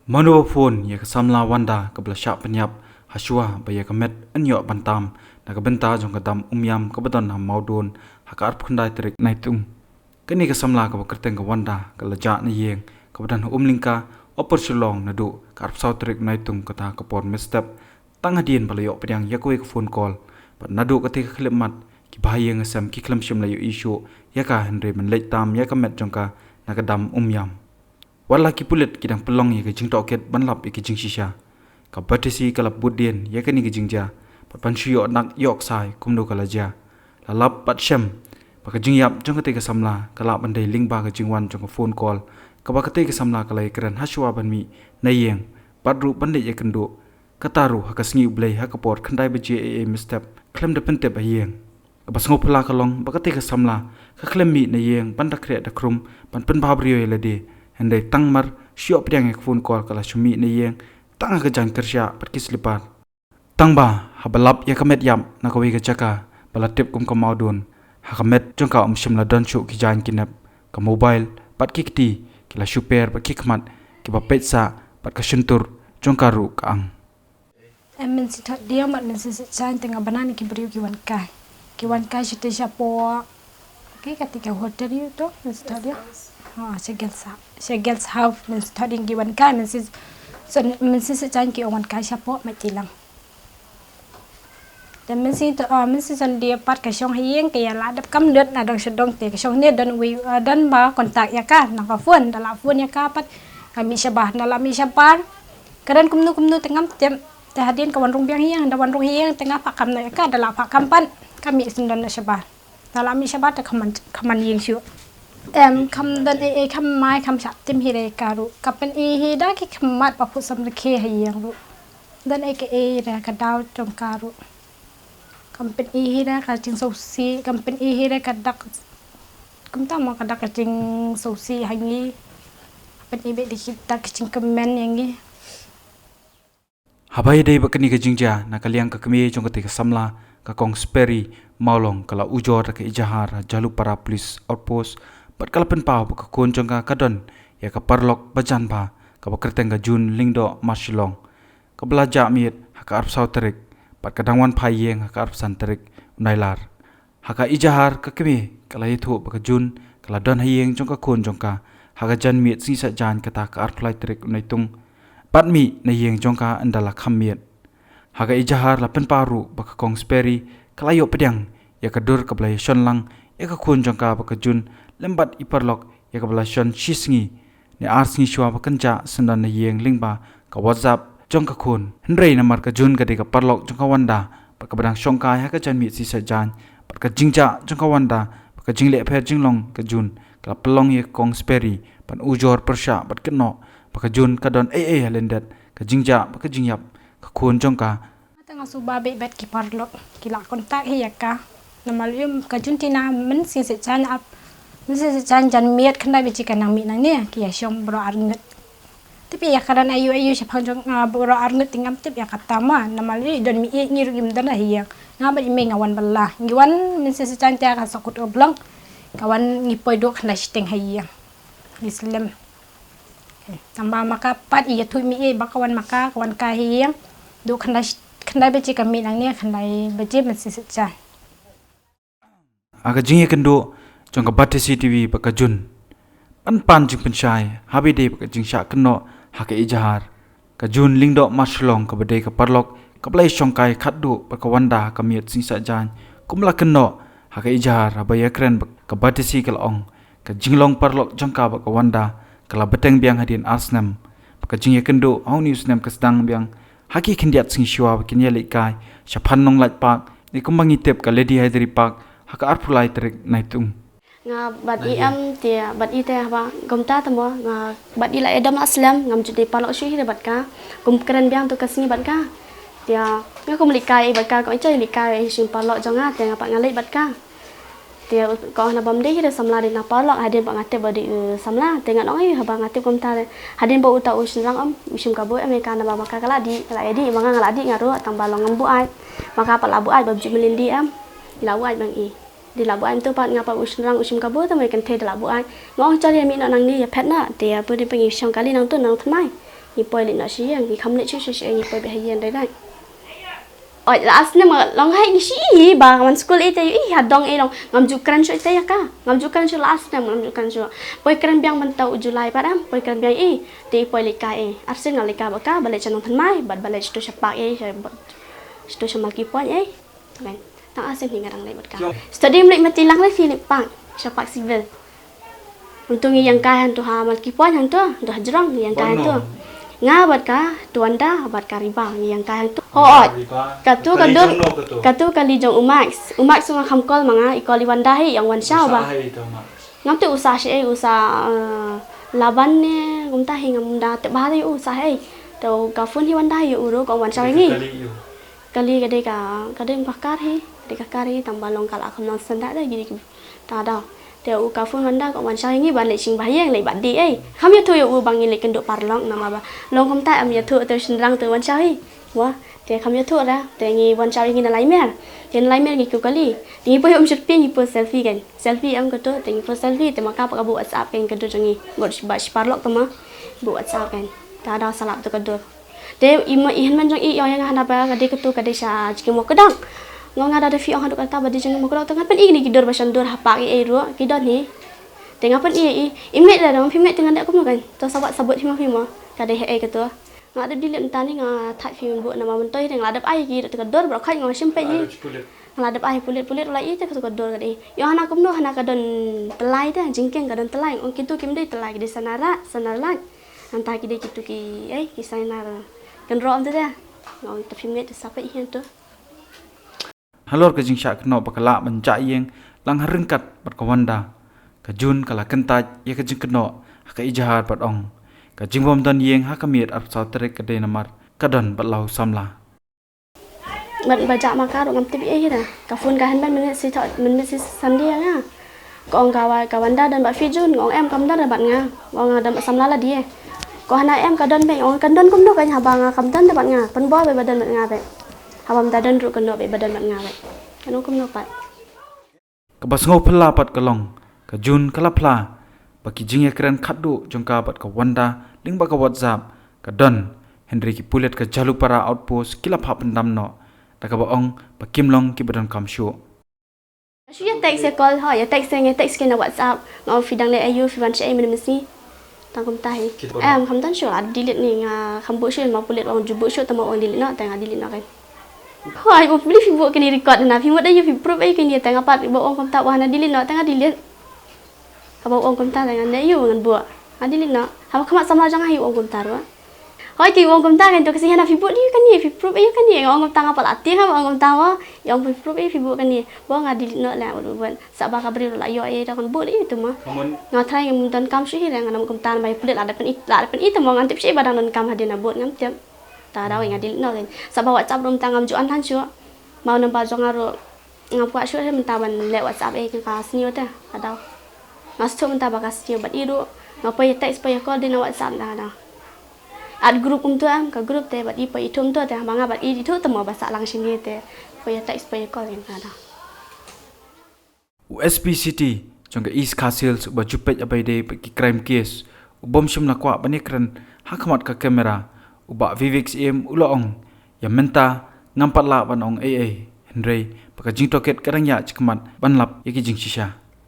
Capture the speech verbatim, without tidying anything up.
Mano ba phone ïa ka samla Wanda kaba la shah pynïap hashwa ba ïa ka met yn ïoh ban tam na ka bynta jong ka dam Umiam kaba don ha Mawdon ha ka arphew khyndai tarik Naitung. Kane ka samla kaba kyrteng ka Wanda ka la jah na ïing kaba don ha Umlyngka, Upper Shillong naduh ka arphew saw tarik Naitung kata ka por mynstep, tang hadien ba la ïoh pdiang ïa kawei ka phone call. Bad naduh katei ka khyllipmat, kiba ha ïing ha sem ki khlem shym la ïohi shuh ïa ka, hynrei ban leit tam ïa ka met jong ka na ka dam Umiam. Wat la ki pulit ki dang pynlong ïa ka jingtohkit ban lap ïa ka jingshisha, ka Batesi ka la bud dien ïa kane ka jingjia bad ban shu ïoh nak ïoh ksai kumno ka la jia. La lap bad shem ba ka jingïap jong katei ka samla ka lah ban dei lyngba ka jingwan jong ka phone call kaba katei ka samla ka la ïakren hashwa ban mih na ïing bad ruh ban leit ïakynduh, kata ruh ha ka sngi U Blei ha ka por khyndai baje eiei mynstep khlem da pyntip ha ïing. Kaba sngewphylla ka long ba katei ka samla ka khlem mih na ïing ban da khreh da khrum ban pynbha briew ïa lade, hynrei tang mar shu ïoh pdiang ïa ka phone call ka la shu mih na ïing tang ha ka jaiñ kyrshiah bad ki slipar. Tang ba haba lap ïa ka met ïap na kawei ka jaka ba la tip kum ka Mawdon, ha ka met jong ka ym shym la don shuh ki jaiñ ki nep, ka mobile bad ki kti ki la shu per bad ki khmat kiba peit sah bad ka shyntur jong ka ruh ka ang. Em, mynsi thot diaw mat mynsi sejaiñ teng abana ni ki briew ki wan kai. Ki wan kai shite shapoh. Ki kati ka hotel yu to mynsi thot diaw. Ha, sha guest house. Sha guest house mynsi thot diaw ki wan kai mynsi son mynsi sejaiñ ki wan kai shapoh ma tilang. Te mynsi to, ah, mynsi son diaw pat ka shong ha ïing ka ïa la dep kam dot na dong shadong te ka shong ne don wi, ah, don ba contact ïa ka na ka phone da la phone ïa ka pat ka mih shabar da la mih shabar. Ka don kumno kumno te ngam tip. Te hadien ka wan rung biang ïing, da wan rung ïing te nga phah kam na ka da la phah kam pat. Ka mih sendon na shabar. Da la mih shabar te ka man ka man ïing shuh. Em, kam don ei ei kam mai kam shah tim hi re ka ruh. Ka pyn-i hi da ki khmat ba phu sam rkhe ha ïing ruh. Don ei ka ei re ka daw jong ka ruh. Kam pyn-i hi re ka jingsngewsih, kam pyn-i hi re ka dak. Kumta mo ka dak ka jingsngewsih ha ngi. Pyn-i beit da ki dak ka jingkmen ïa ngi. Haba ïadei bad kane ka jingjia na ka liang ka kmie jong katei ka samla, ka Kong Sperry Mawlong, ka la ujor da ka ejahar ha Jalupara Police Outpost bad ka la pynpaw ba ka khun jong ka ka don ïa ka paralok ba jan bha kaba kyrteng ka June Lyngdoh Marshillong, kaba la jah miet ha ka arphew saw tarik bad ka dang wan phai ïing ha ka arphew san tarik u Nailar. Ha ka ejahar ka kmie ka la ïathuh ba ka June ka la don ha ïing jong ka khun jong ka ha ka janmiet sngi Saitjaiñ kata ka arphew lai tarik u Naitung bad mih na ïing jong ka ynda la kham miet. Ha ka ejahar la pynpaw ruh ba ka Kong Sperry ka la ïoh pdiang ïa ka dur kaba la ïashon lang ïa ka khun jong ka ba ka June lem bad i paralok ïa kaba la shon shi sngi ne ar sngi shuwa ba kan jah syndon na ïing lyngba ka WhatsApp jong ka khun. Hynrei namar ka June ka dei ka paralok jong ka Wanda bad kaba dang shongkai ha ka janmiet sngi Saitjaiñ bad ka jingjah jong ka Wanda bad ka jingleh pher jinglong ka June ka la pynlong ïa ka Kong Sperry ban ujor pyrshah bad kynnoh ba ka June ka don ei ei ha lyndet ka jingjah bad ka jingïap ka khun jong ka. Te nga suba beit bad ki paralok ki la contact hi ïa ka. Namar ïa ka June te na mynsngi Saitjaiñ ap, mynsngi Saitjaiñ janmiet khyndai baje ka nang mih nangne, ki ïashong baroh arngut. Tip ïa ka don aïu aïu shaphang jong, ah, baroh arngut te ngam tip ïa kata ma. Namar ïa i don mih ïeit ngi ruh ngim don ha ïing. Nga bad i mei nga wan bylla. Ngi wan mynsngi Saitjaiñ te ka sahkut Urblong. Ka wan ngi poi duh khyndai shiteng ha ïing. Ngi slem. Tang ba ma ka pat i ïathuh mih ïeit ba ka wan ma ka, ka wan kai ha ïing. Duh khyndai sh-, khyndai baje ka mih nangne, khyndai baje mynsngi Saitjaiñ. Ha ka jingïakynduh jong ka Batesi TV bad ka June, ban pan jingpynshai haba ïadei bad ka jingshah kynnoh ha ka ejahar, ka June Lyngdoh Marshillong kaba dei ka paralok kaba la ïashongkai khatduh bad ka Wanda ha ka miet sngi Saitjaiñ, kum la kynnoh ha ka ejahar haba ïakren bad ka Batesi ka la ong, ka jinglong paralok jong ka bad ka Wanda ka la bteng biang hadien ar snem. Bad ka jingïakynduh ha une u snem ka sdang biang ha ki khyndiat sngi shuwa ba kin ïalehkai shaphang Nonglait Park ne kumba ngi tip ka Lady Hyderi Park ha ka arphew lai tarik Naitung. Nga bad i em te, bad i te haba kumta te mo, nga bad i la ïadom ar slem, ngam ju dei paralok shuh hi re bad ka. Kum kren biang tu ka sngi bad ka. Te nga kum lehkai bad ka, ko i choi lehkai i shu paralok jong nga, te nga pat nga leit bad ka. Te ko na bam dei hi re samla dei na paralok, hadien ba nga tip ba dei, eh, samla, te nga ong, eh, haba nga tip kumta re. Hadien ba uta u shynrang em, u shim kabu em, ka na ba ma ka ka la dih, ka la ïa dih, ma nga nga la dih nga ruh, tang ba long ngam buaid. Ma ka pat la buaid ba ju mlien dih em. La buaid bang i. Dei la buaid tu pat nga pat u shynrang u shim kabu te ma i kynthei dei la buaid. Nga ong chal ïa mih noh nangne ïa phet na, te ïa pu dei pyngi shong kali nangtu nang thymmai. Ngi poi leit noh sha ïing, ngi kham leit shuh shuh shuh, ngi poi beit ha ïing dai dai. Oi, la ar snem nga long hai ngi shi i ba man skul i te i ha dong i long ngam ju kren shuh i te ïa ka. Ngam ju kren shuh la ar snem ngam ju kren shuh. Poi kren biang mynta u July pat em, poi kren biang i. Te i poi leit kai i. Ar snem nga leit kai bad ka, ba leit sha Nongthymmai, bad ba leit sha tu sha park i, sha tu sha Malki Point i. Kan. Tang ar snem hi nga dang leit bad ka. Study mlei mati lang leit hi leit park, sha park civil. Hangto ngi ïeng kai hangto ha Malki Point hangto, hangto ha jrong ngi ïeng kai hangto. Nga bad ka, tu Wanda, bad ka Riba, ngi ïeng kai hangto. Ho ot. Katu ka dur, katu kali jong u Max. U Max nga kham call ma nga, i call i Wanda hi, ïa u Wanshaw ba. Ngam tip u sah shi ei, u sah, eh, Laban ne, kumta hi ngam da tip bha hi u sah ei. To ka phone hi Wanda hi u ruh, ka u Wanshaw ngi. Kali ka dei ka, ka dei ka kar hi, ka dei ka kar hi, tang ba long ka la kham long senda da gidi ki. Ta da. Te u ka phone Wanda ka Wanshaw ngi ban leit sing ba ïeng leit bad di ei. Kham ïathuh ïa u ba ngi leit kynduh paralok namar ba long kumta em ïathuh te shynrang te Wanshaw hi. Wa, te kham ïathuh ra, te ngi Wanshaw ngi na Laimer. Te na Laimer ngi kiew kali. Te ngi poi um shirpi ngi poi selfie kan. Selfie em kato, te ngi poi selfie, te ma ka pa ka buh WhatsApp kan kato jong ngi. Ngot ba shi paralok te ma buh WhatsApp kan. Ta da salap te ka dur. Te i ma i hynmen jong i ïong ïa nga hana ba ka dei katu ka dei sha jingim wa kdang. Nga nga da da phi ong haduh kata ba dei jingim wa kdang te nga pyn-i kine ki dur ba shan dur ha park i ei ruh ki don hi. Te nga pyn-i i i met da dang phi met te ngan da kumno kan. To sabot sabot hi ma phi ma ka dei ha ei katu. Nga da delete mynta ni nga thait phi mynbun namar mynta hi te nga la dep ai ki ruh te ka dur ba khat nga shim peit hi. Nga la dep ai pulit pulit la i te katu ka dur ka dei. Ïong hana kumno hana ka don telai te jingkieng ka don telai ong kitu kim dei telai ki dei sana ra sana lait. Nangta ki dei kitu ki, eh, ki sainar kynroh ynte te. Nga ong te phim ngeit te sa peit hi ynte. Halor ka jingshah kynnoh ba ka lah ban jah ïing lang ha ryngkat bad ka Wanda, ka Jun ka la kyntait ïa ka jingkynnoh ha ka ijahar bad ong, ka jingbym don ïing ha ka miet arphew saw tarik ka dei namar ka don bad la u samla. Bad ba jah ma ka ruh ngam tip ei hi da. Ka phone ka hynmen mynmiet shi thok mynmiet shi Sunday ïa nga. Ka ong ka wa ka Wanda don bad phi Jun, nga ong em kam don re bad nga. Nga ong nga don bad samla lade. Ka hana em ka don beit, nga ong kan don kumno kan haba nga kam don re bad nga. Pynbor beit ba don bad nga beit. Haba ym da don ruh kan don beit ba don bad nga beit. Kan ong kumno pat. Kaba sngewphylla pat ka long, ka Jun ka la phla ba ki jingïakren khatduh jong ka bad ka Wanda lyngba ka WhatsApp ka don, hynrei ki pulit ka Jhalupara Outpost ki la phah pyndam noh da kaba ong ba kim long kiba donkam shuh. Shu ïa text ïa call ho, ïa text ïa ngi text ki na WhatsApp, nga ong phi dang leh aïu, phi wan shaei mynne mynsngi. Tang kumta hi. Em, kham don shuh, la delete ni nga kham buh shuh, ma pulit ong ju buh shuh, tang ma ong delete noh, te nga delete noh kan. Hoi, ma pulit phi buh kine record na, phi mut aïu, phi proof aïu kine, te nga pat ba ong kumta, ba hana delete noh, te nga delete. Haba ong kumta, te nga ne aïu ngan buh. Nga delete noh. Haba khmat samla jong nga hi ong kumta ruh. Hoi ki ong kumta kan to ka sing hana phi buh aïu kane, phi proof aïu kane, nga ong kumta nga pat la tieng haba ong kumta mo, ïa ong phi proof aïu phi buh kane. Ba nga delete noh la, ba sa ba ka briew la ïoh ei da kan buh da itu ma. Nga trai ngam donkam shuh hi re, nga nam kumta ba pulit la da pyn-i, la da pyn-i te mo, ngam tip shuh ba dang donkam hadien na buh ngam tip. Ta da wei nga delete noh kan. Sa ba WhatsApp rum ta ngam ju an than shuh. Ma u number jong nga ruh ngam kwah shuh hi mynta ban leh WhatsApp ei ka sniew te ka daw. Nga shu mynta ba ka sniew bad i ruh nga poi text poi call dei na WhatsApp da ka daw. At group kumto em ka group te bad i poi i thum to te ba nga bad i i thum te mo ba sah lang shini te poi text poi call dei ka daw. U S P City jong ka East Khasi Hills uba ju peit abai dei bad ki crime case u bym shym la kwah ban ïakren ha khmat ka camera, u Bah Vivek Syiem u la ong, ïa mynta ngam pat lah ban ong ei ei, hynrei ba ka jingtohkit ka dang ïaid shakhmat ban lap ïa ki jingshisha.